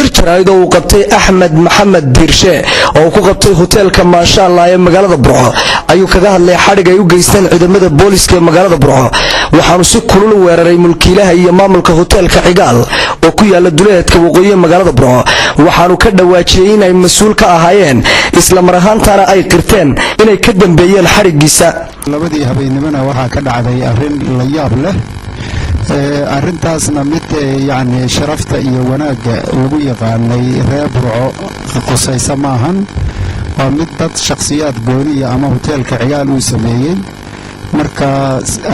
Shir jaraa'id oo uu qabtay Axmed Maxamed Diirshe oo uu ku qabtay hoteelka Maasha Allah ee magaalada Burco ayuu kaga hadlay xadhig ay u geysteen ciidamada booliska ee magaalada Burco. Waxaanu si kulul u weeraray mulkiilaha iyo maamulka hoteelka Cigaal oo ku yaala duleedka waqooyi ee magaalada Burco. Waxaanu ka dhawaajiyey inay mas-uul ka ahaayeen, isla mar ahaantaana ay qirteen inay ka dambeeyeen xadhiggiisa. Labadii habeennimona waxaa ka dhacday arrin la yaab leh. Arrintaasna mid yacni sharafta iyo wanaagga lagu yaqaanay reer Burco qusaysa maahan. Waa mid dad shakhsiyaad gooniya ama hoteelka Cigaal uu sameeyey. Marka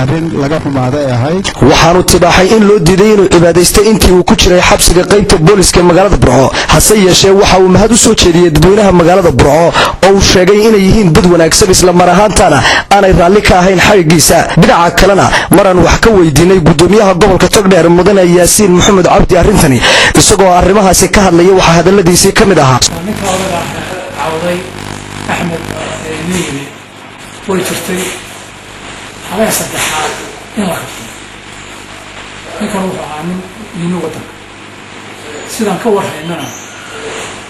arrin laga xumaaday ahayd. Waxaanu tibaaxay in loo diiday inuu cibaadaystay intii uu ku jiray xabsiga qaybta booliska ee magaalada Burco. Hase yeeshee, waxa uu mahad u soo jeediyey dadweynaha magaalada Burco oo uu sheegay inay yihiin dad wanaagsan, isla mar ahaantana aanay raalli ka ahayn xadhiggiisa. Dhinaca kalena, maraan wax ka weydiinay gudoomiyaha gobolka Togdheer, mudane Yaasiin Maxamed Cabdi, arrintani, isagoo arrimahaasi ka hadlaya, waxaa hadalladiisii ka mid ahaa: Ninka odaga cawday, Axmed niyimi, way jirtay habeen saddexaad in la qabtay. Ninkan wuxuu ahaa nin yimi waddanka. Sidaan ka war haynana,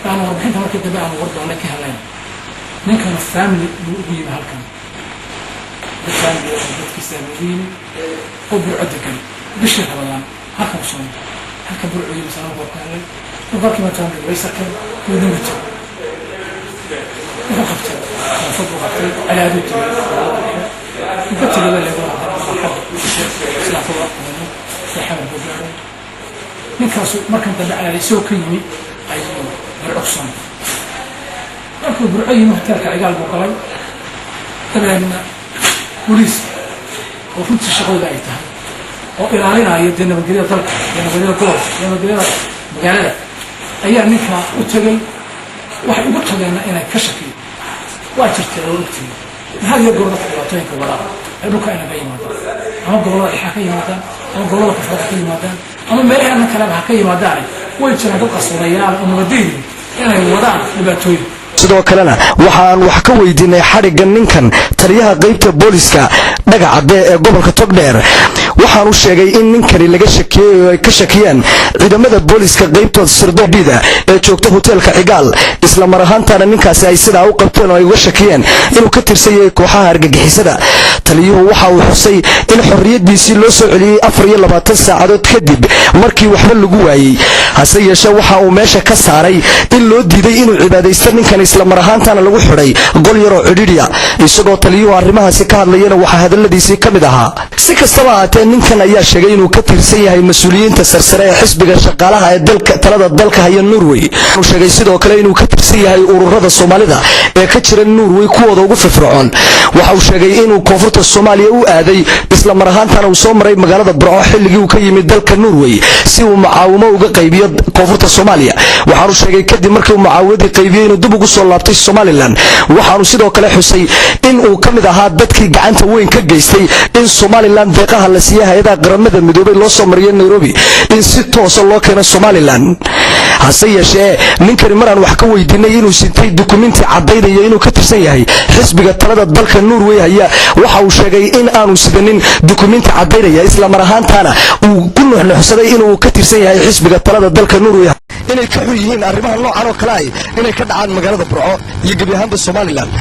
aanu warbixinta markii dambe aanu war doonay ka helayna, ninkan family buu ugu yimi halkan. Dad family oo dadkiisa ugu yimi oo Burco degan. Bishii Rabadaan halkan ku soo halka Burco yimi sanad baa ku helay. Marka halkii baa family way sarkeen, wuu naga tegay. Wuxuu qabtay koonfur buu qabtay, Cadaaduu tegay, wuxuu ka tegay baa leego haddana xagga sidaan ka warqabano Xamar buu gaaray ninkaasu. Markan dambe Cadaad isagoo ka yimi ayuu Burco ku soo noqday. Markuu Burco yimi, hoteelka Cigaal buu galay. Dabeedna booliis oo runtii shaqadooda ay tahay oo ilaalinaya dee nabadgelyada dalka iyo nabadgelyada gobolka iyo nabadgelyada magaalada ayaa ninkaa u tegay. Waxay ugu tageenna inay ka shakiyo waa jirtay oo ogtihi had iyo goor dadka dhibaatooyinka wadaa ay dhulka inaga yimaadaan, ama gobollada dhexe ha ka yimaadaan, ama gobollada koonfureed ha ka yimaadaan, ama meelaheena kaleba ha ka yimaadaane, way jiraan dad qaswadayaal oo nabadaydu inay wadaan dhibaatooyin. Sidoo kalena waxaan wax ka weydiinay xadhigga ninkan taliyaha qaybta booliska Dhagacadde ee gobolka Togdheer. Waxaanu sheegay in ninkani laga shakiyey oo ay ka shakiyeen ciidamada booliska qaybtood sirdobida ee joogta hoteelka Cigaal, isla mar ahaantaana ninkaasi ay sidaa u qabteen oo ay uga shakiyeen inuu ka tirsan yahay kooxaha argagixisada. Taliyuhu waxa uu xusay in xorriyadiisii loo soo celiyey 24 saacadood kadib markii waxba lagu waayey. Hase yeeshee, waxa uu meesha ka saaray in loo diiday inuu cibaadaysto ninkan, isla mar ahaantaana lagu xidhay qol yaroo cidhidhiya. Isagoo taliyuhu arrimahaasi ka hadlayana, waxaa hadalladiisii ka mid ahaa: Si kastaba ahaatee, ninkan ayaa sheegay inuu ka tirsan yahay mas-uuliyiinta sarsare ee xisbiga shaqaalaha ee dalka talada dalka haya Norway. Uu sheegay sidoo kale inuu ka tirsan yahay ururada Soomaalida ee ka jira Norway kuwooda ugu firfircoon. Waxa uu sheegay inuu koonfurta Soomaaliya u aaday, isla mar ahaantana uu soo maray magaalada Burco xilligii uu ka yimid dalka Norway, si uu mucaawimo uga qaybiyo koonfurta Soomaaliya. Waxaanu sheegay kadib markii uu mucaawimadii qaybiyey inuu dib ugu soo laabtay Somaliland. Waxaanu sidoo kale xusay in uu ka mid ahaa dadkii gacanta weyn ka geystay in Somaliland deeqaha la siiyey hay-adaha Qaramada Midoobay loo soo mariyo Nairobi in si toosa loo keeno Somaliland. Hase yeeshee, ninkani maraan wax ka weydiinay inuu sitay dukumenti caddaynaya inuu ka tirsan yahay xisbiga talada dalka Norway haya, waxa uu sheegay in aanu sidanin dukumenti caddaynaya, isla mar ahaantaana uu ku nuxnuxsaday inuu ka tirsan yahay xisbiga talada dalka Norway. Inay ka xun yihiin arrimaha noocan oo kale ah inay ka dhacaan magaalada Burco iyo gebi ahaanba Somaliland.